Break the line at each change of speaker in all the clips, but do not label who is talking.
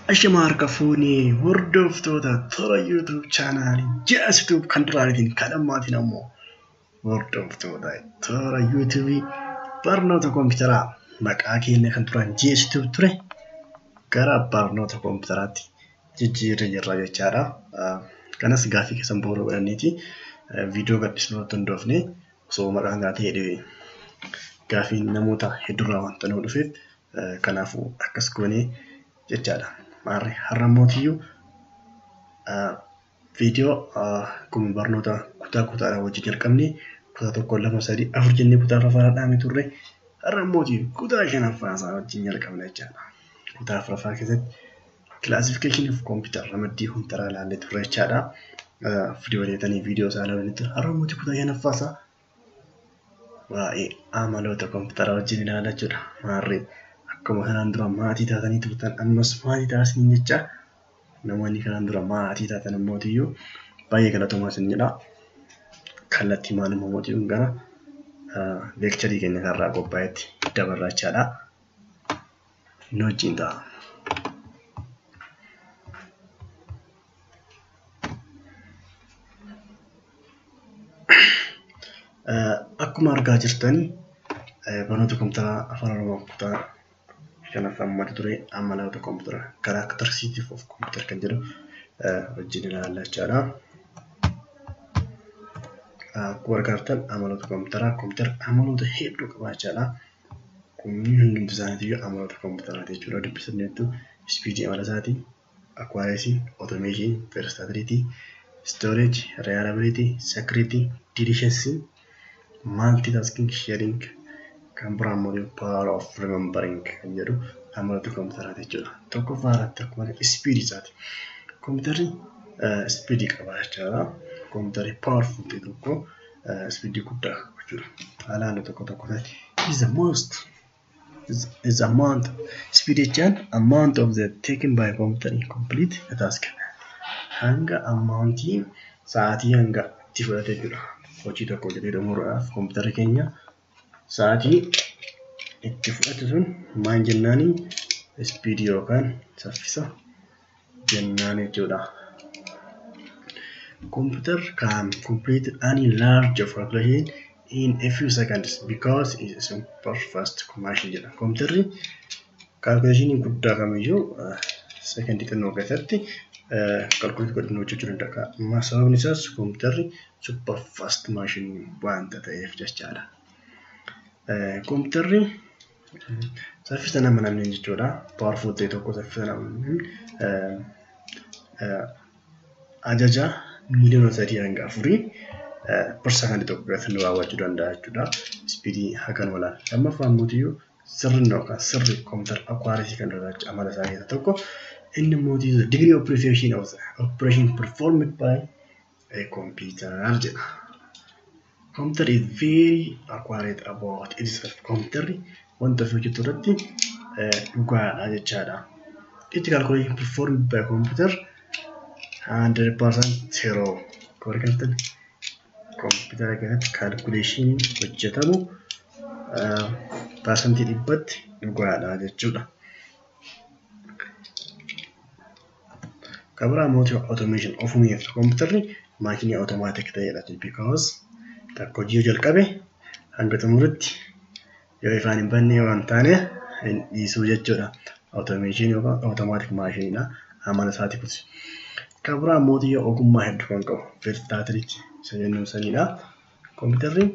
Ashama harka fuunee hordoftoota toora YouTube chaanaalii JSTube kan duraaniitiin kan ammaatiin ammoo hordoftoota toora YouTube barnoota kompiitaraa maqaa keenya kan duraan JSTube ture gara barnoota kompiitaraatti jijjiirree jirra jechaadha. Kanas gaaffii keessan bu'uura godhanneeti viidiyoo gadhiisnu irratti hundoofne osoo maqaan isaa ta'ee gaaffiin namoota hedduurraa wanta nu dhufeef kanaafuu akkas goonee jechaadha. Maarree har'a mootiyyuu viidiyoo kun barnoota kutaa kutaadhaan wajjin jalqabne kutaa 1 2 3 4 jennee kutaa afuraffaadhaan dhaabne turre har'a mootiyyuu kutaa shanaffaa isaa wajjin jalqabna jechaadha. Kutaa afuraffaa keessatti classification of computer ramaddii kompiitaraa ilaallee turre jechaadha. Viidiyoo deetanii viidiyoo isaa ilaalanii ture. Har'a mootii kutaa shanaffaa isaa waa'ee amaloota kompiitaraa wajjin ilaalla jechuudha. Maarree akkuma kanaan dura maatii taatanii turtan ammas maatii taasisanii jecha namoonni kanaan dura maatii taatan mootiyyuu baay'ee galatoomaa isin jedha. Kallattii maalummaa mootiyyuun gara leekcharii keenya kanarraa qophaa'etti dabarra jechaadha. Nu wajjin ta'a. Akkuma argaa jirtan barnoota kompiitaraa afaan Oromoo kutaa shanaffaa mata duree amaloota kompiitaraa characteristics of computer kan jedhu wajjin ilaalla jechaadha. Akkuma argaa jirtan amaloota kompiitaraa kompiitara amaloota hedduu qaba jechaadha. Kunniin hundumti isaaniitiyyuu amaloota kompiitaraati jechuudha. Dubbisanii speedii amala isaatii, accuracy, automation, versatility, storage, reliability, security, diligence, multitasking, sharing kan biraa immoo power of remembering kan jedhu amaloota kompiitaraati jechuudha. Tokkoffaa irratti akkuma speedii isaati. Kompiitarri speedii qaba jechaadha. Kompiitarri powerful ta'e tokko speedii guddaa qaba jechuudha. Haalaan tokko tokko ta'e is the most is amount speed jechaan amount of the taken by computer in complete a task. Hanga amountii sa'aatii hanga itti fudhate jechuudha. Hojii tokko hojjetee xumuruudhaaf kompiitarri keenya sa'aatii itti fudhate sun maal jennaani speedii yookaan saffisa jennaan jechuudha. Computer can complete any large of calculation in a few seconds because it is a super fast machine jedha. Kompiitarri calculation guddaa kamiyyuu sekondii xinnoo keessatti calculate godhanii hojjechuu danda'a. Sababni isaas kompiitarri super fast machine waanta ta'eef jechaadha. Kompiitarri saffisa nama namni jechuudha. Powerful ta'e tokko saffisa nama ajaja 3 hanga 4 per second tokko keessatti nu raawwachuu danda'a jechuudha. Speedii hagan olaanaa. Lammaffaan mootiyyuu sirni yookaan sirri kompiitara accuracy kan jedhamu amala isaa keessaa tokko. Inni mootiyyuu degree of perfection of the operation performed by a computer jedha. Computer is very accurate about itself. Computerri wanta ofii hojjetu irratti dhugaadha jechaadha. Each calculation performed by computer 100% zero. Akkuma kompiitara keessatti calculation hojjetamu 100% dhugaadha jechuudha. Kan biraa mootii automation ofumeef kompiitarri maashinii automaatik ta'edha because takka hojii jalqabe hanga xumuritti yoo ifaan hin banne yoo hin taane hin dhiisuu jechuudha. Automation yookaan automaatik maashiniidha amala isaati kunis. Kan biraa mootii ogummaa hedduu kan qabu versatility isa jennuun sanidha. Kompiitarri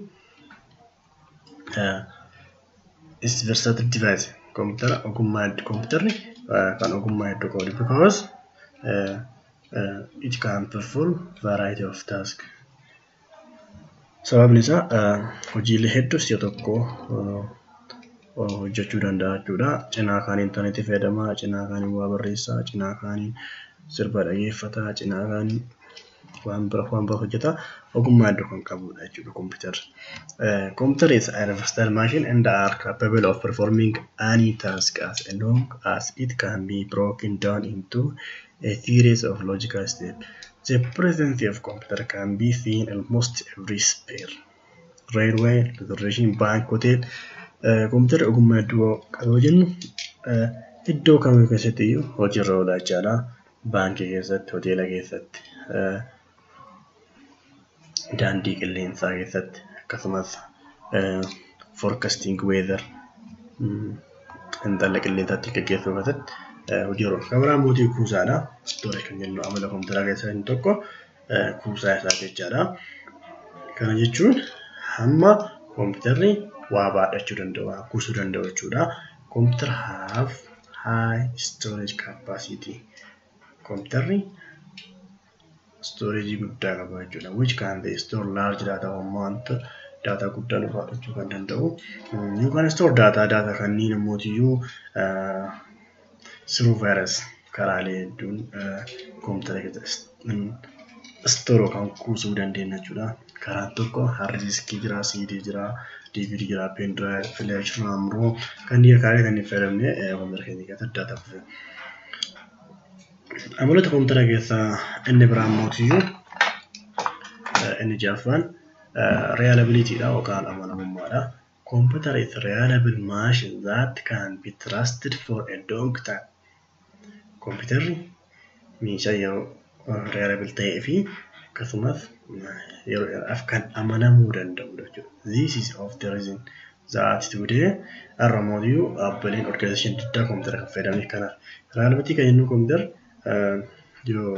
is versatile device. Kompiitara ogummaa hedduu kompiitarri kan ogummaa hedduu qabu because it can perform variety of tasks. Sababni isaa hojiilee hedduu si'a tokko hojjechuu danda'a jechuudha. Cinaa kaaniin intarneetii fayyadamaa, cinaa kaaniin waa barreessaa, cinaa kaaniin sirba dhaggeeffataa, cinaa kaaniin waan bira hojjeta. Ogummaa hedduu kan qabudha jechuudha kompiitarri. Computer is a versatile machine and are capable of performing any task as long as it can be broken down into a series of logical steps. The presence of computer can be seen almost every sphere. Railway, reservation, bank, hotel. Computer ogummaa hedduu qabu jennu iddoo kamii keessatti iyyuu hojiirra oolaa jechaadha. Baankii keessatti, hoteela keessatti, daandii qilleensaa keessatti akkasumas forecasting weather xiinxala qilleensaatti gaggeessuu keessatti hojiirra oola. Kan biraa mootii kuusaadha. Storage kan jennu amala kompiitaraa keessaa inni tokko kuusaa isaa jechaadha. Kana jechuun hamma kompiitarri waa baadhachuu danda'u, waa kuusuu danda'u jechuudha. Computer have high storage capacity. Kompiitarri storage guddaa qaba jechuudha. Which can they store large data amount, data guddaa nu baadhachuu kan danda'u. You can store data kanneen immootiyyuu through virus karaalee hedduun kompiitara keessatti store yookaan kuusuu dandeenya jechuudha. Karaan tokko hard disk jira, CD jira, DVD jira, pen drive, flash, RAM, ROM kanneen karaalee kanneen fayyadamnee kompiitara keenya keessatti data kuusa. Amaloota kompiitara keessaa inni biraa immootiyyuu inni ja'affaan reliability dha yookaan amanamummaadha. Computer is a reliable machine that can be trusted for a long time. Kompiitarri meeshaa yeroo reliable ta'ee fi akkasumas yeroo dheeraaf kan amanamuu danda'udha jechuudha. This is of the reason that today har'a mootiyyuu dhaabbileen organization adda addaa kompiitara kan fayyadaman kanaaf. Reliability kan jennu kompiitara yoo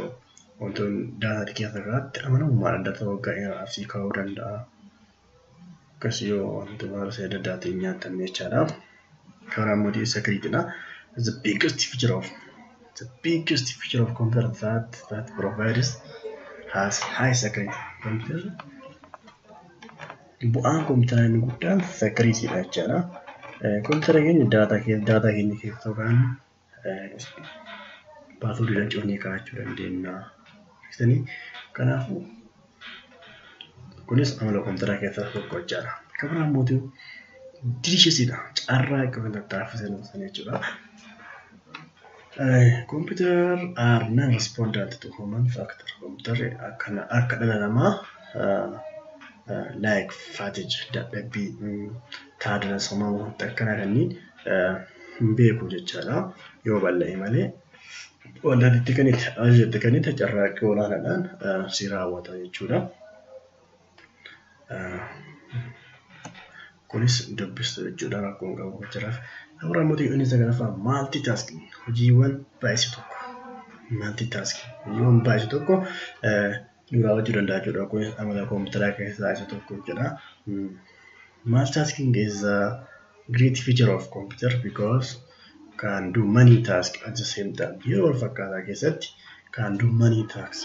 wantoonni daataa keessa kaa'atte amanamummaadhaan daataa waggaa dheeraaf sii kaa'uu danda'a. Akkas yoo wanti vaayirasii adda addaatiin nyaatamne jechaadha. Karaa mootii security dha. The biggest feature of computer that provides has high security. Computer bu'aan kompiitaraa inni guddaan security dha jechaadha. Kompiitara keenya daataa keenya keessa yookaan paaswoordiidhaan cufnee kaa'achuu dandeenya. Kanaafuu kunis amala kompiitaraa keessaa tokko jechaadha. Kan biraa immoo deliciousdha. Carraa akka tattaaffii sana jechuudha. Computer are non-respondent to human factor. Computerri akka dhala namaa like fatigue, dadhabbii, tiredness, homaa wanta akkanaa kanneen hin beeku jechaadha. Yoo bal'ee malee wanta itti kennite ajaja itti kennite carraaqqii olaanaadhaan si raawwata jechuudha. Kunis dubbistu jechuudha rakkoon qabu jiraaf. Abrahaam mootii inni sagalaffaa multitasking, hojiiwwan baay'ise tokko. Multitasking hojiiwwan baay'ise tokko nu raawwachuu danda'a jechuudha. Kunis amala kompiitaraa keessaa isa tokko jechuudha. Multitasking is a great feature of computer because can do many tasks at the same time. Yeroo wal fakkaataa keessatti can do many tasks.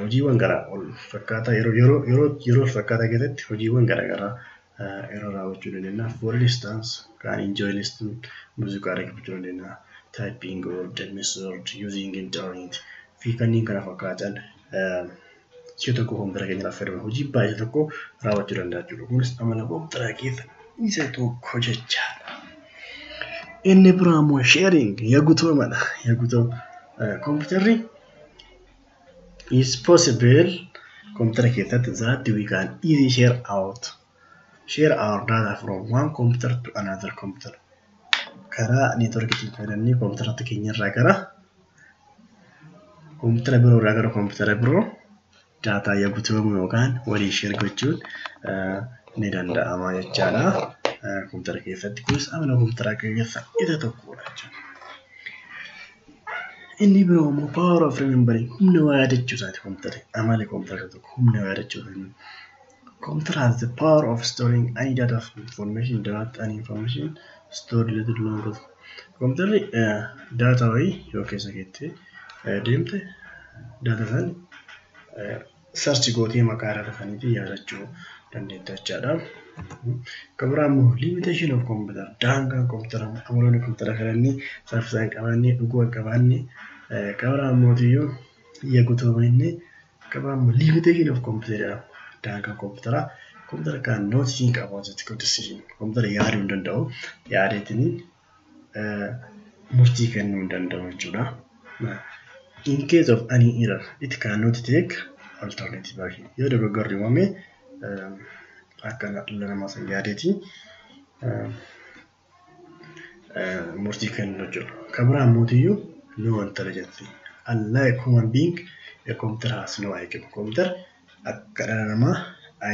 Hojiiwwan gara wal fakkaataa yeroo wal fakkaataa keessatti hojiiwwan gara garaa yeroo raawwachuu dandeenya. For instance, can enjoy listening muuziqaa dhaggeeffachuu dandeenya. Typing word, message, using internet fi kanneen kana fakkaatan si'a tokko kompiitara keenyaaf fayyadamu hojii baay'ee tokko raawwachuu danda'a jechuudha. Kunis amala kompiitaraa keessa isa tokko jechaadha. Inni biraa immoo sharing yagutomadha. Yagutoo kompiitarri is possible kompiitara keessatti that we can easily share our data from one computer to another computer. Karaa neetworkiitiin fayyadamnee kompiitara keenyarraa gara kompiitara biroo irraa gara kompiitara biroo daataa yagutoomuu yookaan walii share gochuun ni danda'ama jechaadha. Kompiitara keessatti kunis amala kompiitaraa keessaa isa tokkodha jechuudha. Inni biroo immoo power of remembering, humna waa yaadachuu isaati kompiitarri. Amala kompiitara tokko humna waa yaadachuu isaati. Computer has the power of storing any data of information that any information stored little longer. Kompiitarri daataa wayii yoo keessa keettee deemte daataa sana search gootee maqaa daataa saniitiin yaadachuu dandeetta jechaadha. Kan biraa immoo limitation of computer, daangaan kompiitara, amaloonni kompiitara kan inni saffisa hin qabaanne, dhuguu hin qabaanne, kan biraa immoo yagutooma inni, kan biraa immoo limitation of computer jedhama. Daangaan kompiitaraa kompiitara kan not think about it decision, kompiitara yaaduu hin danda'u, yaadeetiin murtii kennuu hin danda'u jechuudha. In case of any error, it cannot take alternative action. Yoo dogoggorri uumame akka dhala namaa san yaadeeti murtii kennu jechuudha. Kan biraa immoo no intelligence. Unlike human being, a computer has no IQ. Computer akka dhala namaa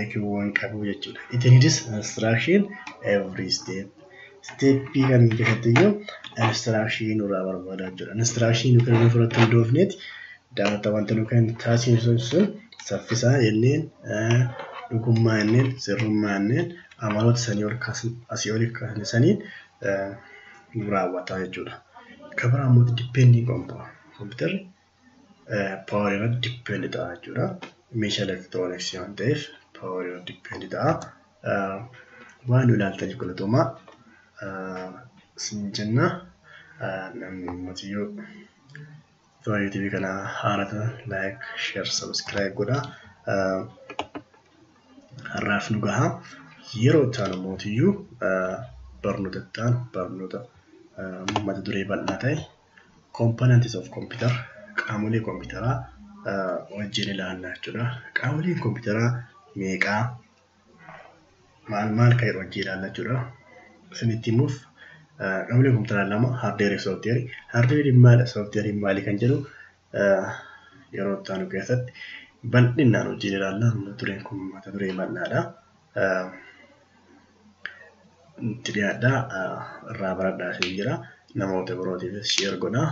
IQ waan qabu jechuudha. It needs instruction every step. Steppii kamiin keessatti iyyuu instruction nurraa barbaada jechuudha. Instruction nu kennu fudhatti hundoofneeti daawwata wanta nu kennu taasisuun sun saffisaa jenneen, dhugummaa jenneen, sirrummaa jenneen, amaloota sanii ol asii oli kaasne saniin nu raawwata jechuudha. Kan biraa immoo depending on power. Kompiitarri power irratti depend ta'a jechuudha. Meeshaa elektirooniksii waan ta'eef power irratti depend ta'a. Waan nu ilaaltaniif galatoomaa isin jenna. Namni mootiyyuu toora YouTube kana haala ta'an like, share, subscribe godhaa. Har'aaf nu gaha. Yeroo itti aanu mootiyyuu barnoota itti aanu barnoota mata duree bal'aa ta'e components of computer, qaamolee kompiitaraa wajjin ilaalla jechuudha. Qaamoleen kompiitaraa meeqaa, maal maal kan jedhu wajjin ilaalla jechuudha. Isinitti himuuf qaamoleen kompiitaraa lama, haardweerii fi sooftiweerii. Haardweeriin maali? Sooftiweeriin maali kan jedhu yeroo itti aanu keessatti bal'inaan wajjin ilaalla. Mata dureen kun mata duree bal'aadha. Itti dhiyaadhaa, irraa baradhaa isin jira. Namoota birootiifis share godhaa.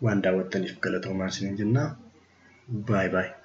Waan daawwattaniif galatoomaa isiniin jenna. Baay'ee baay'ee.